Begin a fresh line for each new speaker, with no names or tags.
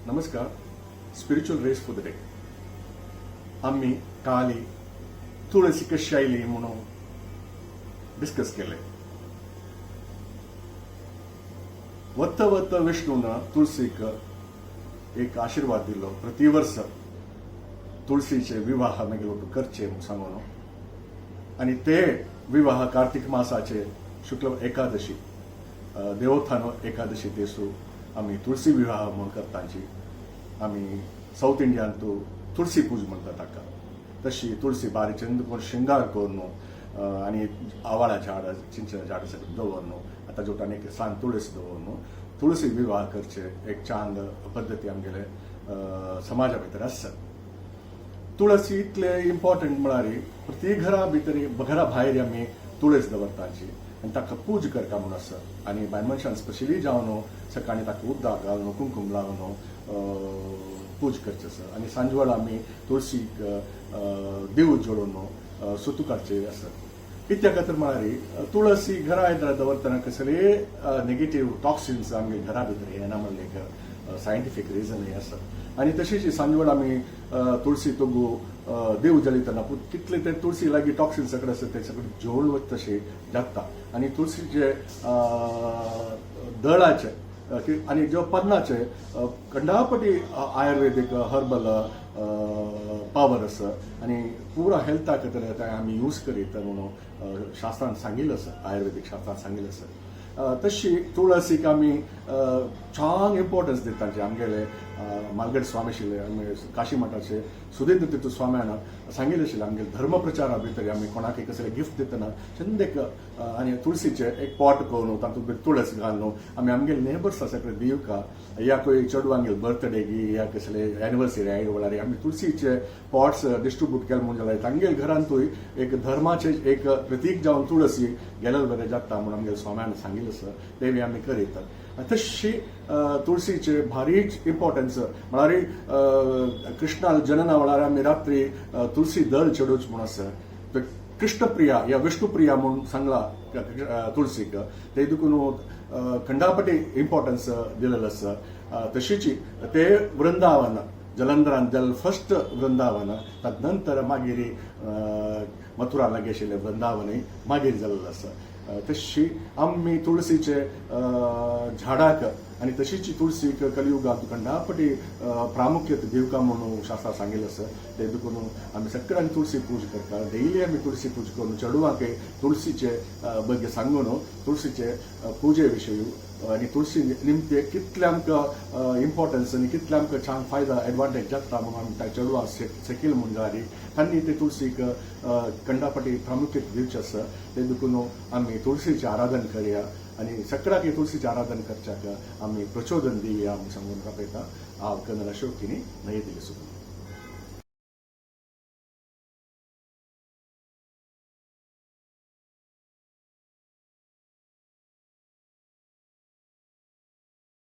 नमस्कार. Spiritual rays for the day. आमी काली तुळसी कशी आयली म्हणून डिस्कस केले. वत वत विष्णून तुळसीक एक आशीर्वाद दिलो, प्रतिवर्ष तुळसीचे विवाह मागीर करचे म्हणून सांगून. आनी ते विवाह कार्तिक मासाचे शुक्ल एकादशी, देवोत्थान एकादशी तेसू आमी तुळसी विवाह म्हणून करताची. आमी साऊथ इंडियान तूं तुळसी पूज म्हणटा ताका. तशी तुळसी बारीक चंद करून शृंगार करून आनी आवाळा झाड, चिंच झाड सगळें दवरून, आतां जोटान एक सान तुळस दवरून तुळसी विवाह करचे एक चांग पद्दती आमगेले समाजा भितर आसा. तुळसी इतले इम्पॉर्टंट म्हळ्यार प्रति घरा भितर, घरा भायर आमी तुळस दवरताची आनी ताका पूज करता म्हूण आसा. आनी बायल मनशान स्पेशली जावन सकाळीं ताका उदक घालून, कुंकूम लावन पूज करचें आसा. आनी सांजवेळ आमी तुळशीक देव जोडून सुतू काडचे आसा. कित्या खातीर म्हळ्यार तुळसी घरा येतना दवरतना कसले नेगेटीव टॉक्सिन्स आमगे घरा भितर येना म्हणलें एक सायंटिफीक रिजनय आसा. आनी तशीच सांजवेळ आमी तुळसी तोगू देव जळयतना कितले ते तुळसी लागीं टॉक्सिन सगळे आसा ते सगळे जोड वता तशें जाता. आनी तुळसीचे दळाचे आनी ज्यो पन्नाचे कंडापटी आयुर्वेदीक हर्बल पावर आसा आनी पुरा हेल्था खातीर ते आमी यूज करीत म्हणून शास्त्रान सांगिल्लें आसा, आयुर्वेदीक शास्त्रान सांगिल्लें आसा. तशी तुळसीक आमी छान इम्पॉर्टन्स दिता. जे आमगेले मालगड स्वामी आशिल्ले, आमी काशी मठाचे सुधींद्र तीर्थ स्वाम्यान सांगिल्लें आशिल्लें, आमगेले धर्म प्रचारा भितर आमी कोणाक कसले गिफ्ट दितना चंद एक आनी तुळसीचे एक पॉट करून तातूंत भितर तुळस घालून आमी आमगेले नेबर्स सगळे दिवका, या खंय चेडवांगेले बर्थडे या कसले एनिवर्सरी आयले वेळार आमी तुळसीचे पॉट्स डिस्ट्रिब्यूट केले म्हणून जाल्यार तांगेले घरांतूय एक धर्माचे एक प्रतीक जावन तुळसी गेल्यार बरें जाता म्हणून आमगेले स्वाम्यान सांगिल्लें आसा. ते बी आमी करीत. तशी तुळसीचे भारीच इम्पॉर्टन्स म्हळ्यार कृष्णा जनना वेळार आमी रात्री तुळसी दळ चडोवच म्हूण आसा. कृष्णप्रिया या विष्णुप्रिया म्हणून सांगला तुळसीक, ते देखून खंडापटी इम्पॉर्टन्स दिलेलं आसा. तशीच ते वृंदावन जलंधरान जल फर्स्ट वृंदावन, तदनंतर मागीर मथुरा लागीं आशिल्लें वृंदावनय मागीर जाल्लें आसा. तशी आमी तुळसीचे झाडाक आनी तशीच तुळसीक कलियुगांत खंडापटी प्रामुख्यत दिवका म्हणून शास्त्रां सांगिल्लें आसा. ते देखून आमी सगळ्यांनी तुळसी पूज करता. डेली आमी तुळसी पूज करून चेडवांक तुळसीचे ಬಗ್ಗೆ सांगून तुळसीचे पुजे विशयी आनी तुळसी निमते कितले आमकां इम्पॉर्टन्स आनी कितले आमकां छान फायदा एडवांटेज जाता म्हणून आमी त्या चेडवां सेकील म्हूण जाल्यार तांणी ते तुळसीक कंडापटी प्रामुख्यत दिवचें आसा. ते देखून आमी तुळसीचें आराधन करया आनी सगळ्याक तुळसीचें आराधन करच्याक आमी प्रचोदन दिवया म्हूण सांगून दाखयता. हांव कर्नल अशोक किनी, नई दिल्ली.